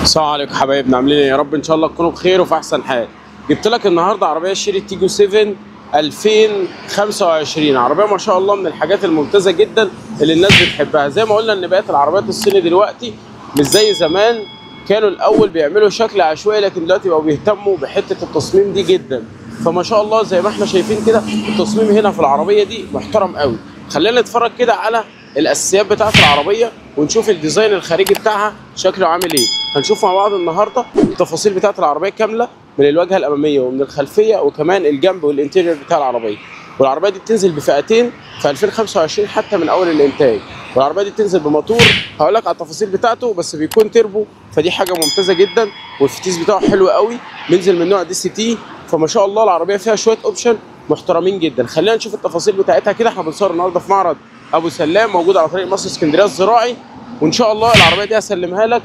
السلام عليكم حبايبنا، عاملين ايه؟ يا رب ان شاء الله تكونوا بخير وفي احسن حال. جبت لك النهارده عربية شيري تيجو 7 2025، عربية ما شاء الله من الحاجات الممتازة جدا اللي الناس بتحبها. زي ما قلنا ان بقت العربيات الصيني دلوقتي مش زي زمان، كانوا الاول بيعملوا شكل عشوائي، لكن دلوقتي بقوا بيهتموا بحته التصميم دي جدا. فما شاء الله زي ما احنا شايفين كده التصميم هنا في العربية دي محترم قوي. خلينا نتفرج كده على الاساسيات بتاعه العربية ونشوف ال design الخارجي بتاعها شكله عامل ايه. هنشوف مع بعض النهارده التفاصيل بتاعه العربية كاملة من الواجهة الامامية ومن الخلفية وكمان الجنب وال interior بتاع العربية. والعربية دي بتنزل بفئتين في 2025 حتى من اول الانتاج. والعربية دي بتنزل بموتور هقول لك على التفاصيل بتاعته، بس بيكون تربو، فدي حاجة ممتازة جدا. والفتيس بتاعه حلو قوي، بينزل من نوع DCT. فما شاء الله العربية فيها شوية option محترمين جدا. خلينا نشوف التفاصيل بتاعتها كده. احنا بنصور النهارده في معرض ابو سلام، موجود على طريق مصر اسكندرية الزراعي. وان شاء الله العربية دي هسلمها لك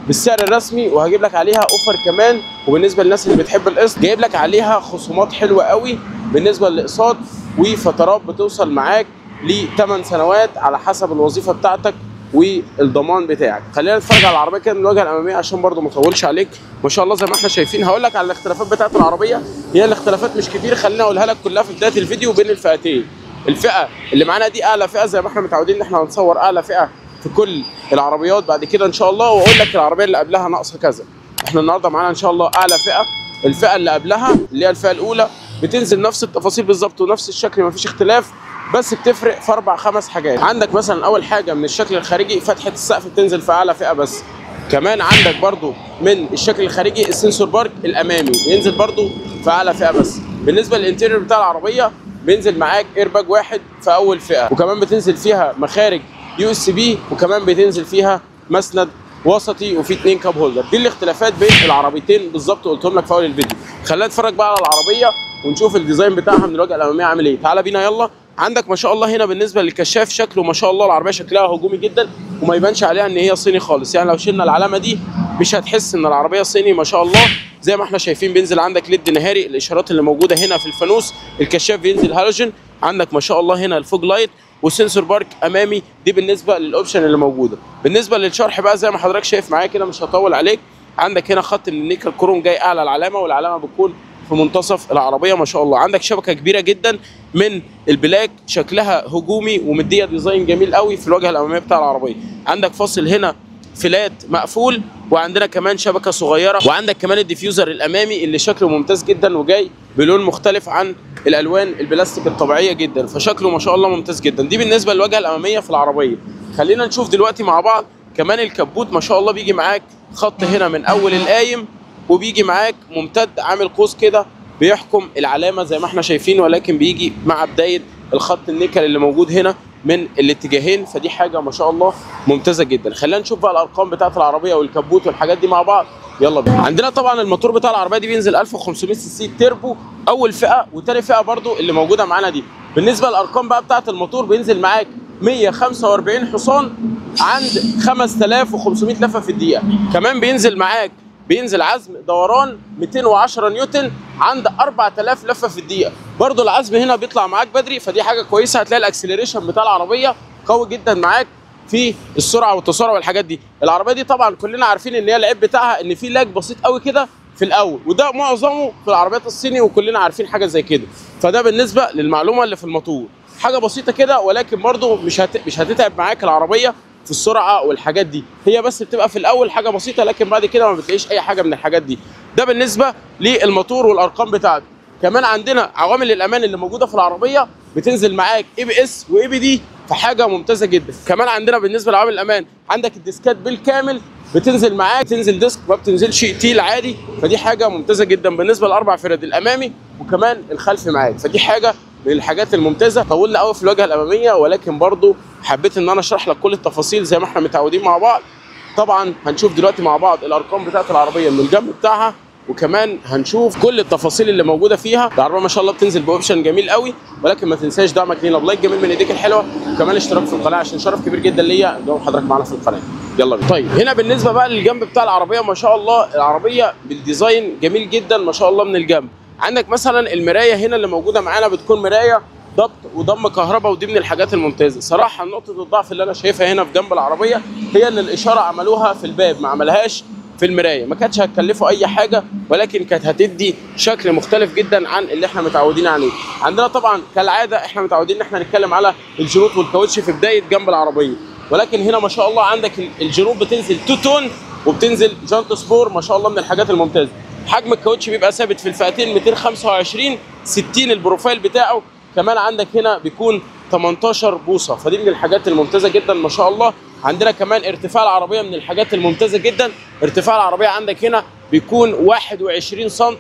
بالسعر الرسمي وهجيب لك عليها offer كمان. وبالنسبة للناس اللي بتحب القسط جايب لك عليها خصومات حلوة قوي بالنسبة للاقساط، وفترات بتوصل معاك ل 8 سنوات على حسب الوظيفة بتاعتك والضمان بتاعك. خلينا نتفرج على العربية كده من الواجهة الامامية عشان برده ما اطولش عليك. ما شاء الله زي ما احنا شايفين، هقول لك على الاختلافات بتاعه العربية. هي الاختلافات مش كتير، خلينا اقولها لك كلها في بداية الفيديو بين الفئتين. الفئة اللي معانا دي اعلى فئة، زي ما احنا متعودين ان احنا هنصور اعلى فئة في كل العربيات بعد كده ان شاء الله، واقول لك العربية اللي قبلها ناقصه كذا. احنا النهارده معانا ان شاء الله اعلى فئة. الفئة اللي قبلها اللي هي الفئة الاولى بتنزل نفس التفاصيل بالظبط ونفس الشكل، مفيش اختلاف، بس بتفرق في 4 5 حاجات. عندك مثلا اول حاجة من الشكل الخارجي فتحه السقف بتنزل في اعلى فئة بس. كمان عندك برضو من الشكل الخارجي ال sensor park الامامي بينزل برضو في اعلى فئة بس. بالنسبة لل interior بتاع العربية بينزل معاك ايرباج واحد في اول فئة، وكمان بتنزل فيها مخارج USB، وكمان بتنزل فيها مسند وسطي وفي 2 cup holder. دي الاختلافات بين العربيتين بالظبط، قلتهم لك في اول الفيديو. خلينا نتفرج بقى على العربية ونشوف ال design بتاعها من الواجهة الامامية عامل ايه. تعالى بينا يلا. عندك ما شاء الله هنا بالنسبة للكشاف شكله ما شاء الله العربية شكلها هجومي جدا، وما يبانش عليها ان هي صيني خالص. يعني لو شلنا العلامة دي مش هتحس ان العربية صيني. ما شاء الله زي ما احنا شايفين بينزل عندك LED نهاري، الاشارات اللي موجودة هنا في الفانوس، الكشاف بينزل هالوجين. عندك ما شاء الله هنا ال fog light وال sensor park امامي. دي بالنسبة لل option اللي موجودة. بالنسبة للشرح بقى زي ما حضرتك شايف معايا كده، مش هطول عليك. عندك هنا خط من النيكل كروم جاي اعلى العلامة، والعلامة بتكون في منتصف العربية ما شاء الله. عندك شبكة كبيرة جدا من ال black شكلها هجومي ومديه design جميل قوي في الواجهة الامامية بتاع العربية. عندك فاصل هنا flat مقفول، وعندنا كمان شبكة صغيرة، وعندك كمان ال diffuser الامامي اللي شكله ممتاز جدا وجاي بلون مختلف عن الالوان البلاستيك الطبيعية جدا، فشكله ما شاء الله ممتاز جدا. دي بالنسبة للواجهة الامامية في العربية. خلينا نشوف دلوقتي مع بعض كمان الكبوت. ما شاء الله بيجي معاك خط هنا من اول القايم، وبيجي معاك ممتد عامل قوس كده بيحكم العلامة زي ما احنا شايفين، ولكن بيجي مع بداية الخط النيكل اللي موجود هنا من الاتجاهين، فدي حاجة ما شاء الله ممتازة جدا. خلينا نشوف بقى الارقام بتاعه العربية والكبوت والحاجات دي مع بعض، يلا بينا. عندنا طبعا الموتور بتاع العربية دي بينزل 1500 سي سي تربو، اول فئة، وتاني فئة برضو اللي موجودة معانا دي. بالنسبة للارقام بقى بتاعه الموتور بينزل معاك 145 حصان عند 5500 لفه في الدقيقة. كمان بينزل معاك بينزل عزم دوران 210 نيوتن عند 4000 لفه في الدقيقة. برضو العزم هنا بيطلع معاك بدري، فدي حاجة كويسة. هتلاقي ال acceleration بتاع العربية قوي جدا معاك في السرعة والتسارع والحاجات دي. العربية دي طبعا كلنا عارفين ان هي العيب بتاعها ان في lag بسيط قوي كده في الاول، وده معظمه في العربيات الصيني وكلنا عارفين حاجة زي كده. فده بالنسبة للمعلومة اللي في الموتور، حاجة بسيطة كده، ولكن برضو مش هتتعب معاك العربية في السرعة والحاجات دي. هي بس بتبقى في الاول حاجة بسيطة، لكن بعد كده ما بتلاقيش اي حاجة من الحاجات دي. ده بالنسبة للموتور والارقام بتاعته. كمان عندنا عوامل الامان اللي موجودة في العربية بتنزل معاك ABS و EBD، فحاجه ممتازة جدا. كمان عندنا بالنسبة لعوامل الامان عندك الديسكات بالكامل بتنزل معاك، تنزل disc ما بتنزلش تيل عادي، فدي حاجة ممتازة جدا بالنسبة للاربع فرد الامامي وكمان الخلفي معاك، فدي حاجة من الحاجات الممتازة. طولنا قوي في الواجهة الامامية، ولكن برضو حبيت ان انا اشرح لك كل التفاصيل زي ما احنا متعودين مع بعض. طبعا هنشوف دلوقتي مع بعض الارقام بتاعه العربية من الجنب بتاعها، وكمان هنشوف كل التفاصيل اللي موجودة فيها. العربية ما شاء الله بتنزل ب option جميل قوي، ولكن ما تنساش دعمك لينا ب like جميل من ايديك الحلوة، وكمان اشتراك في القناة عشان شرف كبير جدا ليا ان حضرتك معانا في القناة. يلا بينا. طيب هنا بالنسبة بقى للجنب بتاع العربية، ما شاء الله العربية بال design جميل جدا ما شاء الله من الجنب. عندك مثلا المراية هنا اللي موجودة معانا بتكون مراية ضبط وضم كهرباء، ودي من الحاجات الممتازة صراحة. نقطة الضعف اللي انا شايفها هنا في جنب العربية هي ان الاشارة عملوها في الباب، ما عملهاش في المراية، ما كانتش هتكلفه اي حاجة، ولكن كانت هتدي شكل مختلف جدا عن اللي احنا متعودين عليه. عندنا طبعا كالعادة احنا متعودين ان احنا نتكلم على الجنوط والكاوتش في بداية جنب العربية، ولكن هنا ما شاء الله عندك الجنوط بتنزل two tone وبتنزل جانت سبور، ما شاء الله من الحاجات الممتازة. حجم الكاوتش بيبقى ثابت في الفئتين 225 60 ال profile بتاعه. كمان عندك هنا بيكون 18 بوصه، فدي من الحاجات الممتازة جدا ما شاء الله. عندنا كمان ارتفاع العربية من الحاجات الممتازة جدا، ارتفاع العربية عندك هنا بيكون 21 سم،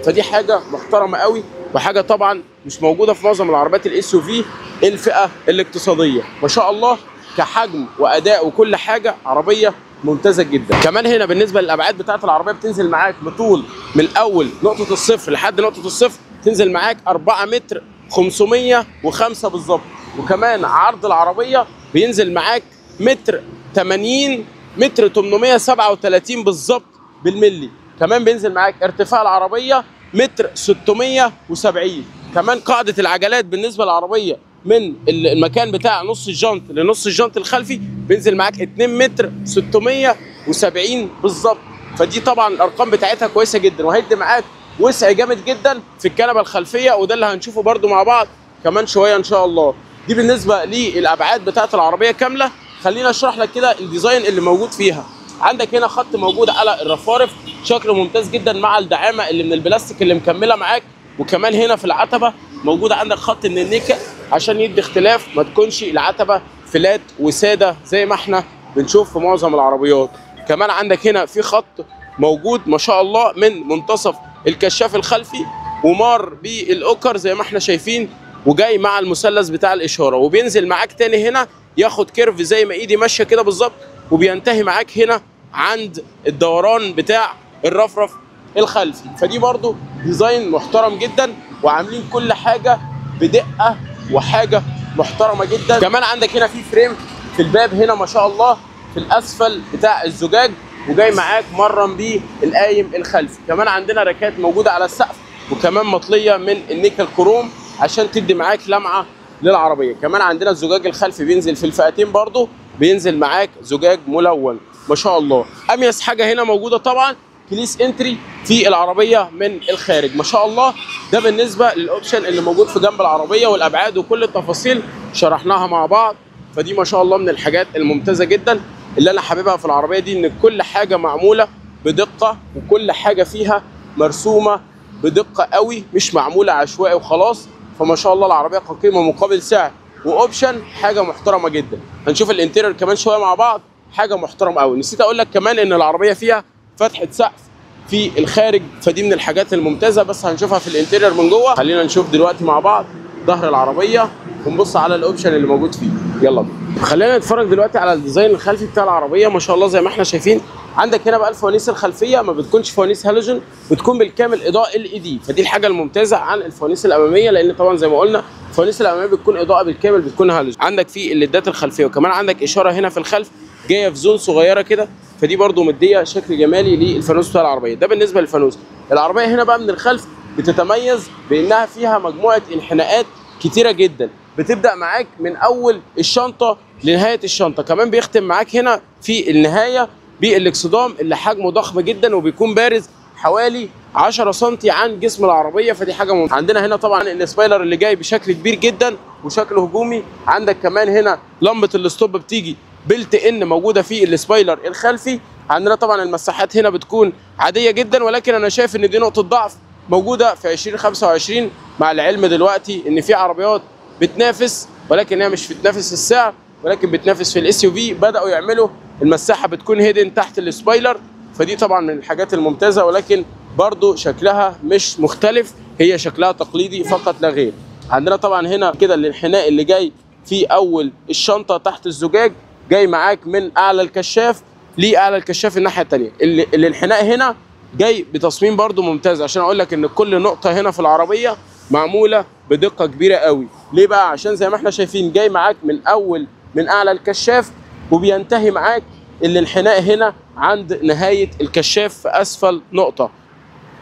فدي حاجة محترمه قوي، وحاجه طبعا مش موجودة في معظم العربيات ال SUV الفئة الاقتصادية. ما شاء الله كحجم واداء وكل حاجة عربية ممتازة جدا. كمان هنا بالنسبة للابعاد بتاعه العربية بتنزل معاك بطول من اول نقطة الصفر لحد نقطة الصفر تنزل معاك 4 متر 505 بالظبط، وكمان عرض العربية بينزل معاك متر 80 متر 837 بالظبط بالملي. كمان بينزل معاك ارتفاع العربية متر 670. كمان قاعدة العجلات بالنسبة للعربية من المكان بتاع نص الجنط لنص الجنط الخلفي بينزل معاك 2 متر 670 بالظبط، فدي طبعا الارقام بتاعتها كويسة جدا، وهيدي معاك وسع جامد جدا في الكنبة الخلفية، وده اللي هنشوفه برده مع بعض كمان شوية ان شاء الله. دي بالنسبة للابعاد بتاعت العربية كاملة. خلينا اشرح لك كده ال design اللي موجود فيها. عندك هنا خط موجود على الرفارف شكله ممتاز جدا مع الدعامه اللي من البلاستيك اللي مكملة معاك، وكمان هنا في العتبة موجود عندك خط من النيكل عشان يدي اختلاف، ما تكونش العتبة flat وساده زي ما احنا بنشوف في معظم العربيات. كمان عندك هنا في خط موجود ما شاء الله من منتصف الكشاف الخلفي ومار بالاوكر زي ما احنا شايفين، وجاي مع المثلث بتاع الاشارة، وبينزل معاك تاني هنا ياخد curve زي ما ايدي ماشية كده بالظبط، وبينتهي معاك هنا عند الدوران بتاع الرفرف الخلفي. فدي برضو design محترم جدا، وعاملين كل حاجة بدقة وحاجه محترمه جدا. كمان عندك هنا في frame في الباب هنا ما شاء الله في الاسفل بتاع الزجاج، وجاي معاك مرم بيه القايم الخلفي. كمان عندنا ركات موجودة على السقف، وكمان مطليه من النيكل كروم عشان تدي معاك لمعة للعربية. كمان عندنا الزجاج الخلفي بينزل في الفئتين برضو، بينزل معاك زجاج ملون ما شاء الله. اميز حاجة هنا موجودة طبعا keyless entry في العربية من الخارج ما شاء الله. ده بالنسبة لل option اللي موجود في جنب العربية، والابعاد وكل التفاصيل شرحناها مع بعض. فدي ما شاء الله من الحاجات الممتازة جدا اللي انا حاببها في العربية دي، ان كل حاجة معمولة بدقة وكل حاجة فيها مرسومه بدقة قوي، مش معمولة عشوائي وخلاص. فما شاء الله العربية كقيمه مقابل سعر و option حاجة محترمه جدا. هنشوف ال interior كمان شوية مع بعض، حاجة محترمه قوي. نسيت اقول لك كمان ان العربية فيها فتحه سقف في الخارج، فدي من الحاجات الممتازة، بس هنشوفها في ال interior من جوه. خلينا نشوف دلوقتي مع بعض ظهر العربية ونبص على ال option اللي موجود فيه. يلا بينا. خلينا نتفرج دلوقتي على ال design الخلفي بتاع العربية ما شاء الله. زي ما احنا شايفين عندك هنا بقى الفوانيس الخلفية ما بتكونش فوانيس هالوجين، بتكون بالكامل اضاءه LED، فدي الحاجة الممتازة عن الفوانيس الامامية، لان طبعا زي ما قلنا الفوانيس الامامية بتكون اضاءه بالكامل بتكون هالوجين. عندك في الليدات الخلفية، وكمان عندك اشارة هنا في الخلف جاية في zone صغيرة كده، فدي برده مديه شكل جمالي للفانوس بتاع العربية. ده بالنسبة للفانوس. العربية هنا بقى من الخلف بتتميز بانها فيها مجموعة انحناءات كتيرة جدا، بتبدا معاك من اول الشنطة لنهاية الشنطة. كمان بيختم معاك هنا في النهاية بالاكسدام اللي حجمه ضخم جدا وبيكون بارز حوالي 10 سم عن جسم العربية، فدي حاجة ممتازة. عندنا هنا طبعا ال spoiler اللي جاي بشكل كبير جدا وشكله هجومي. عندك كمان هنا لمبة ال stop بتيجي built in موجودة في ال spoiler الخلفي. عندنا طبعا المساحات هنا بتكون عادية جدا، ولكن انا شايف ان دي نقطة ضعف موجودة في 2025، مع العلم دلوقتي ان في عربيات بتنافس، ولكن هي مش بتنافس السعر، ولكن بتنافس في ال SUV. بداوا يعملوا المساحة بتكون hidden تحت ال spoiler، فدي طبعا من الحاجات الممتازة، ولكن برضو شكلها مش مختلف، هي شكلها تقليدي فقط لا غير. عندنا طبعا هنا كده الانحناء اللي جاي في اول الشنطة تحت الزجاج، جاي معاك من اعلى الكشاف لاعلى الكشاف الناحية الثانية. الانحناء هنا جاي بتصميم برضو ممتاز، عشان اقول لك ان كل نقطة هنا في العربية معمولة بدقة كبيرة قوي. ليه بقى؟ عشان زي ما احنا شايفين جاي معاك من اول من اعلى الكشاف وبينتهي معاك الانحناء هنا عند نهاية الكشاف في اسفل نقطة،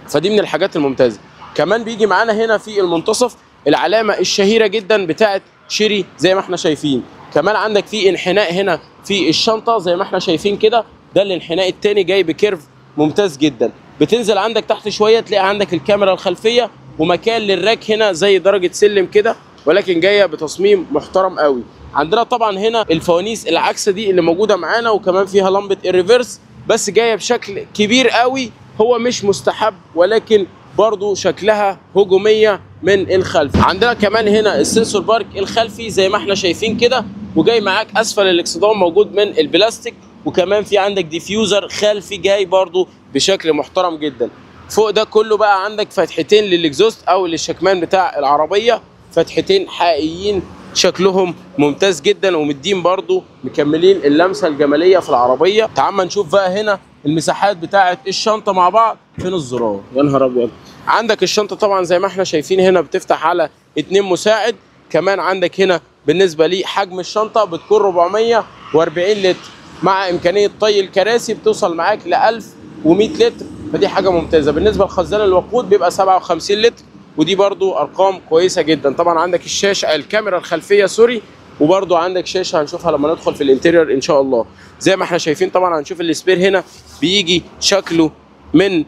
فدي من الحاجات الممتازة. كمان بيجي معانا هنا في المنتصف العلامة الشهيرة جدا بتاعه شيري زي ما احنا شايفين. كمان عندك في انحناء هنا في الشنطة زي ما احنا شايفين كده، ده الانحناء الثاني جاي ب curve ممتاز جدا. بتنزل عندك تحت شوية تلاقي عندك الكاميرا الخلفية ومكان لل rack هنا زي درجه سلم كده، ولكن جاية بتصميم محترم قوي. عندنا طبعا هنا الفوانيس العكسه دي اللي موجودة معانا، وكمان فيها لمبة ال reverse، بس جاية بشكل كبير قوي، هو مش مستحب ولكن برضو شكلها هجومية من الخلف. عندنا كمان هنا ال sensor park الخلفي زي ما احنا شايفين كده، وجاي معاك اسفل الاكسدام موجود من البلاستيك، وكمان في عندك diffuser خلفي جاي برضو بشكل محترم جدا. فوق ده كله بقى عندك فتحتين لل exhaust او للشكمان بتاع العربية، فتحتين حقيقيين شكلهم ممتاز جدا، ومدين برضو مكملين اللمسة الجمالية في العربية. تعال نشوف بقى هنا المساحات بتاعه الشنطة مع بعض. فين الزرار؟ يا نهار ابيض. عندك الشنطة طبعا زي ما احنا شايفين هنا بتفتح على 2 مساعد. كمان عندك هنا بالنسبة لحجم الشنطة بتكون 440 لتر، مع امكانية طي الكراسي بتوصل معاك ل 1100 لتر، فدي حاجة ممتازة. بالنسبة لخزان الوقود بيبقى 57 لتر، ودي برضو ارقام كويسة جدا. طبعا عندك الشاشة، الكاميرا الخلفية sorry، وبرضو عندك شاشة هنشوفها لما ندخل في ال interior ان شاء الله. زي ما احنا شايفين طبعا هنشوف ال spare هنا بيجي شكله من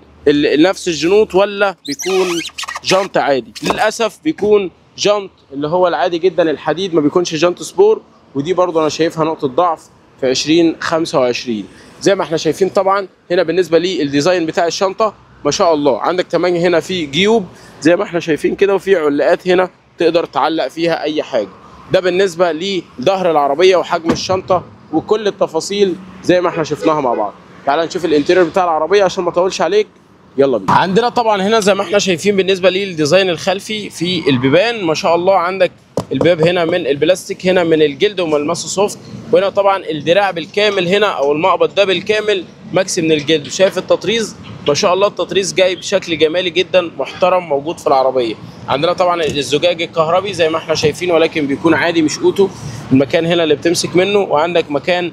نفس الجنوط ولا بيكون جنط عادي. للاسف بيكون جنط اللي هو العادي جدا الحديد، ما بيكونش جنط سبور، ودي برضو انا شايفها نقطة ضعف في 2025. زي ما احنا شايفين طبعا هنا بالنسبة لل design بتاع الشنطة ما شاء الله. عندك كمان هنا في جيوب زي ما احنا شايفين كده، وفي علاقات هنا تقدر تعلق فيها اي حاجة. ده بالنسبة لظهر العربية وحجم الشنطة وكل التفاصيل زي ما احنا شفناها مع بعض. تعال نشوف ال interior بتاع العربية عشان ما اطولش عليك، يلا بينا. عندنا طبعا هنا زي ما احنا شايفين بالنسبة لل design الخلفي في البيبان ما شاء الله. عندك الباب هنا من البلاستيك، هنا من الجلد وملمسه soft، وهنا طبعا الدراع بالكامل هنا او المقبض ده بالكامل ماكس من الجلد. شايف التطريز ما شاء الله، التطريز جاي بشكل جمالي جدا محترم موجود في العربية. عندنا طبعا الزجاج الكهربي زي ما احنا شايفين، ولكن بيكون عادي مش auto. المكان هنا اللي بتمسك منه، وعندك مكان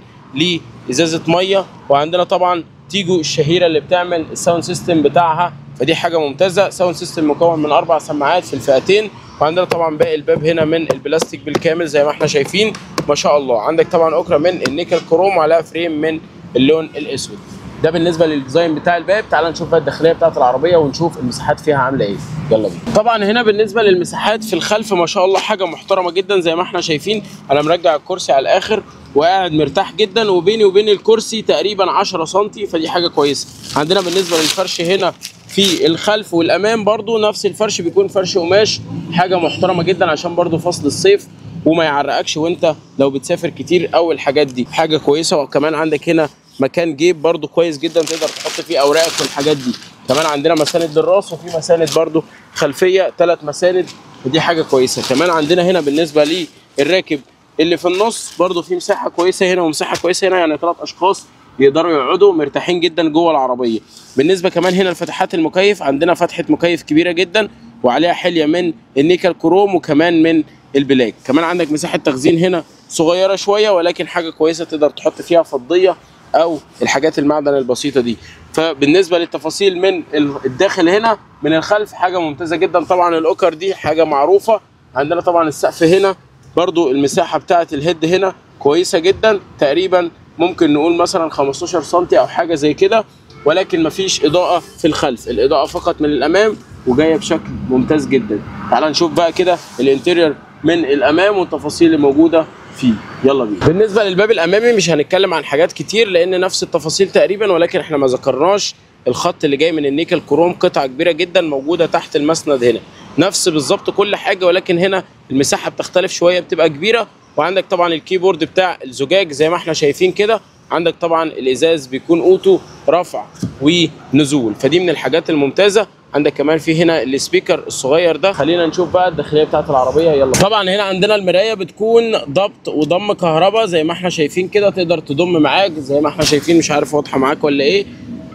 لازازه مية، وعندنا طبعا تيجو الشهيرة اللي بتعمل ال sound system بتاعها، فدي حاجة ممتازة. sound system مكون من 4 سماعات في الفئتين. وعندنا طبعا باقي الباب هنا من البلاستيك بالكامل زي ما احنا شايفين ما شاء الله. عندك طبعا اكره من النيكل كروم وعليها frame من اللون الاسود. ده بالنسبة لل design بتاع الباب. تعال نشوف بقى الداخلية بتاعه العربية ونشوف المساحات فيها عامله ايه، يلا بينا. طبعا هنا بالنسبة للمساحات في الخلف ما شاء الله حاجة محترمه جدا زي ما احنا شايفين. انا مرجع الكرسي على الاخر وقاعد مرتاح جدا، وبيني وبين الكرسي تقريبا 10 سم، فدي حاجة كويسة. عندنا بالنسبة للفرش هنا في الخلف والامام برضو نفس الفرش، بيكون فرش قماش، حاجة محترمه جدا عشان برضو فصل الصيف وما يعرقكش وانت لو بتسافر كتير او الحاجات دي، حاجة كويسة. وكمان عندك هنا مكان جيب برضو كويس جدا تقدر تحط فيه اوراقك والحاجات دي. كمان عندنا مساند للراس، وفي مساند برضو خلفية، 3 مساند، ودي حاجة كويسة. كمان عندنا هنا بالنسبة للراكب اللي في النص برضو في مساحة كويسة هنا ومساحة كويسة هنا، يعني 3 اشخاص يقدروا يقعدوا مرتاحين جدا جوه العربية. بالنسبة كمان هنا لفتحات المكيف، عندنا فتحه مكيف كبيرة جدا وعليها حليه من النيكل كروم وكمان من ال black. كمان عندك مساحة تخزين هنا صغيرة شوية، ولكن حاجة كويسة تقدر تحط فيها فضية او الحاجات المعدن البسيطة دي. فبالنسبه للتفاصيل من الداخل هنا من الخلف حاجة ممتازة جدا. طبعا الاوكر دي حاجة معروفة. عندنا طبعا السقف هنا برضو المساحة بتاعه ال head هنا كويسة جدا، تقريبا ممكن نقول مثلا 15 سم او حاجة زي كده، ولكن مفيش اضاءه في الخلف، الاضاءة فقط من الامام وجاية بشكل ممتاز جدا. تعال نشوف بقى كده ال interior من الامام والتفاصيل اللي موجودة فيه، يلا بينا. بالنسبة للباب الامامي مش هنتكلم عن حاجات كتير لان نفس التفاصيل تقريبا، ولكن احنا ما ذكرناش الخط اللي جاي من النيكل كروم، قطعه كبيرة جدا موجودة تحت المسند هنا، نفس بالظبط كل حاجة، ولكن هنا المساحة بتختلف شوية بتبقى كبيرة. وعندك طبعا ال keyboard بتاع الزجاج زي ما احنا شايفين كده، عندك طبعا الازاز بيكون auto رفع ونزول، فدي من الحاجات الممتازة. عندك كمان في هنا ال speaker الصغير ده. خلينا نشوف بقى الداخلية بتاعت العربية، يلا. طبعا هنا عندنا المراية بتكون ضبط وضم كهرباء زي ما احنا شايفين كده، تقدر تضم معاك زي ما احنا شايفين، مش عارف واضحة معاك ولا ايه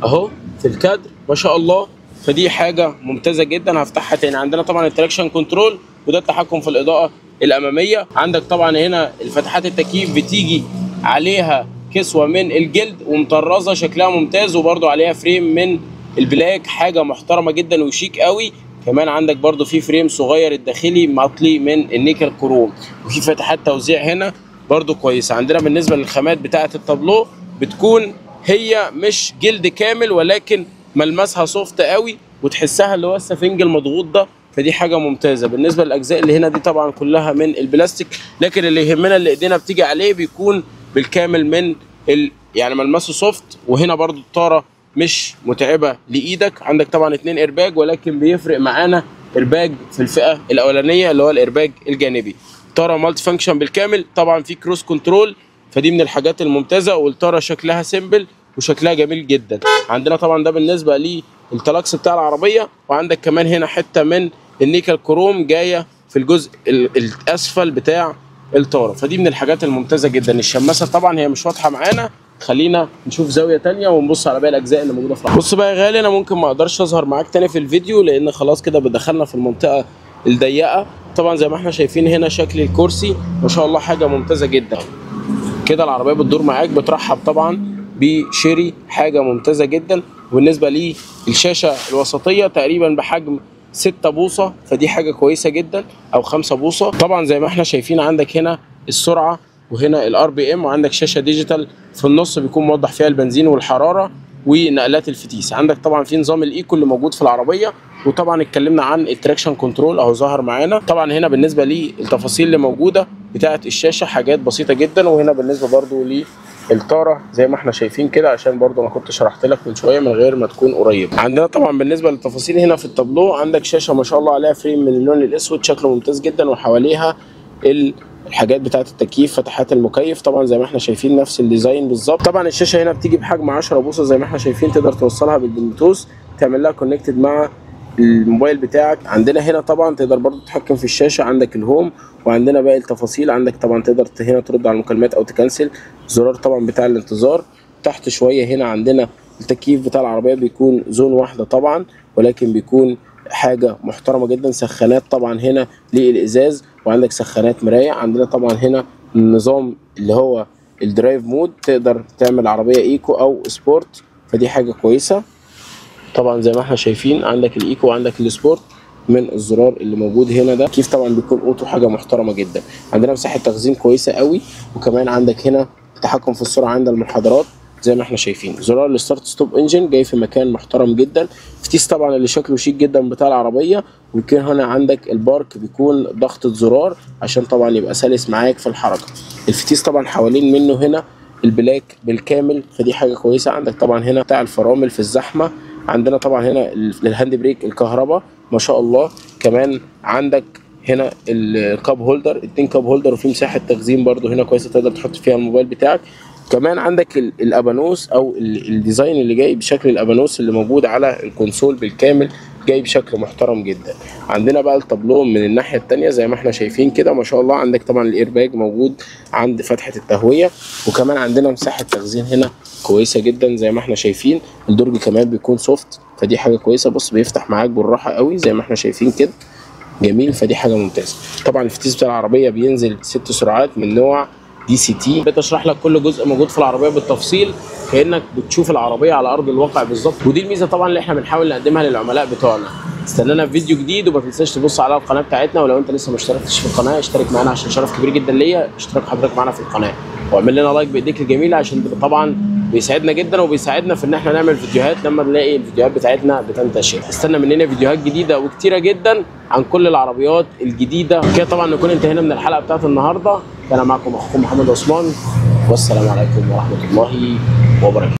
اهو في الكادر ما شاء الله، فدي حاجة ممتازة جدا. هفتحها تاني. عندنا طبعا ال traction control وده التحكم في الاضاءة الامامية. عندك طبعا هنا الفتحات التكييف بتيجي عليها كسوه من الجلد ومطرزه شكلها ممتاز، وبرده عليها frame من ال black، حاجة محترمه جدا وشيك قوي. كمان عندك برده في frame صغير الداخلي مطلي من النيكل كروم، وفي فتحات توزيع هنا برده كويسة. عندنا بالنسبة للخامات بتاعه التابلو بتكون هي مش جلد كامل ولكن ملمسها soft قوي، وتحسها اللي هو السفنج المضغوط ده، فدي حاجة ممتازة. بالنسبة للاجزاء اللي هنا دي طبعا كلها من البلاستيك، لكن اللي يهمنا اللي ايدينا بتيجي عليه بيكون بالكامل من يعني ملمسه soft. وهنا برضو الطاره مش متعبة لايدك. عندك طبعا 2 ايرباج، ولكن بيفرق معانا ايرباج في الفئة الاولانية اللي هو الايرباج الجانبي. طاره multi function بالكامل، طبعا في cruise control، فدي من الحاجات الممتازة. والطاره شكلها simple وشكلها جميل جدا. عندنا طبعا ده بالنسبة للتلاكس بتاع العربية، وعندك كمان هنا حتة من النيكل كروم جاية في الجزء الاسفل بتاع الطاره، فدي من الحاجات الممتازة جدا. الشماسه طبعا هي مش واضحة معانا، خلينا نشوف زاوية ثانية ونبص على باقي الاجزاء اللي موجودة في العربية. بص بقى يا غالي، انا ممكن ما اقدرش اظهر معاك تاني في الفيديو لان خلاص كده بدخلنا في المنطقة الضيقه. طبعا زي ما احنا شايفين هنا شكل الكرسي ما شاء الله حاجة ممتازة جدا. كده العربية بتدور معاك، بترحب طبعا بشيري، حاجة ممتازة جدا. وبالنسبة للشاشه الوسطية تقريبا بحجم 6 بوصه، فدي حاجة كويسة جدا، او 5 بوصه. طبعا زي ما احنا شايفين عندك هنا السرعة وهنا ال RPM، وعندك شاشة digital في النص بيكون موضح فيها البنزين والحرارة ونقلات الفتيس. عندك طبعا في نظام ال eco اللي موجود في العربية، وطبعا اتكلمنا عن ال traction control اهو ظهر معانا. طبعا هنا بالنسبة للتفاصيل اللي موجودة بتاعه الشاشة حاجات بسيطة جدا. وهنا بالنسبة برضو للطاره زي ما احنا شايفين كده، عشان برضو انا كنت شرحت لك من شوية من غير ما تكون قريب. عندنا طبعا بالنسبة للتفاصيل هنا في التابلو، عندك شاشة ما شاء الله عليها frame من اللون الاسود شكله ممتاز جدا، وحواليها الحاجات بتاعه التكييف، فتحات المكيف طبعا زي ما احنا شايفين نفس ال design بالظبط. طبعا الشاشة هنا بتيجي بحجم 10 بوصه زي ما احنا شايفين، تقدر توصلها بالبلوتوث، تعمل لها connected مع الموبايل بتاعك. عندنا هنا طبعا تقدر برضو تتحكم في الشاشة، عندك ال home، وعندنا باقي التفاصيل. عندك طبعا تقدر هنا ترد على المكالمات او تكنسل، زرار طبعا بتاع الانتظار. تحت شوية هنا عندنا التكييف بتاع العربية بيكون zone واحدة طبعا، ولكن بيكون حاجة محترمه جدا. سخانات طبعا هنا للازاز، وعندك سخانات مراية. عندنا طبعا هنا النظام اللي هو ال drive mode، تقدر تعمل عربية eco او sport، فدي حاجة كويسة. طبعا زي ما احنا شايفين عندك ال eco وعندك ال sport من الزرار اللي موجود هنا ده. كيف طبعا بيكون auto، حاجة محترمه جدا. عندنا مساحة تخزين كويسة قوي، وكمان عندك هنا التحكم في السرعة عند المنحدرات زي ما احنا شايفين. زرار ال start stop engine جاي في مكان محترم جدا. فتيس طبعا اللي شكله شيك جدا بتاع العربية. ويكون هنا عندك ال park بيكون ضغطه زرار عشان طبعا يبقى سلس معاك في الحركة. الفتيس طبعا حوالين منه هنا ال black بالكامل، فدي حاجة كويسة. عندك طبعا هنا بتاع الفرامل في الزحمة. عندنا طبعا هنا ال hand brake الكهرباء ما شاء الله. كمان عندك هنا ال cup holder، 2 cup holder، وفي مساحة تخزين برده هنا كويسة تقدر تحط فيها الموبايل بتاعك. كمان عندك الابانوس او ال design اللي جاي بشكل الابانوس اللي موجود على ال console بالكامل، جاي بشكل محترم جدا. عندنا بقى التابلو من الناحية الثانية زي ما احنا شايفين كده ما شاء الله. عندك طبعا الايرباج موجود عند فتحه التهويه، وكمان عندنا مساحة تخزين هنا كويسة جدا زي ما احنا شايفين. الدرج كمان بيكون soft، فدي حاجة كويسة. بص بيفتح معاك بالراحة قوي زي ما احنا شايفين كده، جميل، فدي حاجة ممتازة. طبعا الفتيس بتاع العربية بينزل 6 سرعات من نوع DCT. بتشرح لك كل جزء موجود في العربية بالتفصيل كانك بتشوف العربية على ارض الواقع بالظبط، ودي الميزة طبعا اللي احنا بنحاول نقدمها للعملاء بتوعنا. استنانا في فيديو جديد، وما تنساش تبص على القناة بتاعتنا، ولو انت لسه ما اشتركتش في القناة اشترك معانا عشان شرف كبير جدا ليا اشتراك حضرتك معانا في القناة، واعمل لنا like بايديك الجميلة عشان طبعا بيساعدنا جدا وبيساعدنا في ان احنا نعمل فيديوهات لما نلاقي الفيديوهات بتاعتنا بتنتشر. استنى مننا فيديوهات جديدة وكتيره جدا عن كل العربيات الجديدة. كده طبعا نكون انتهينا من الحلقة بتاعت النهارده. كان معكم اخوكم محمد عثمان، والسلام عليكم ورحمة الله وبركاته.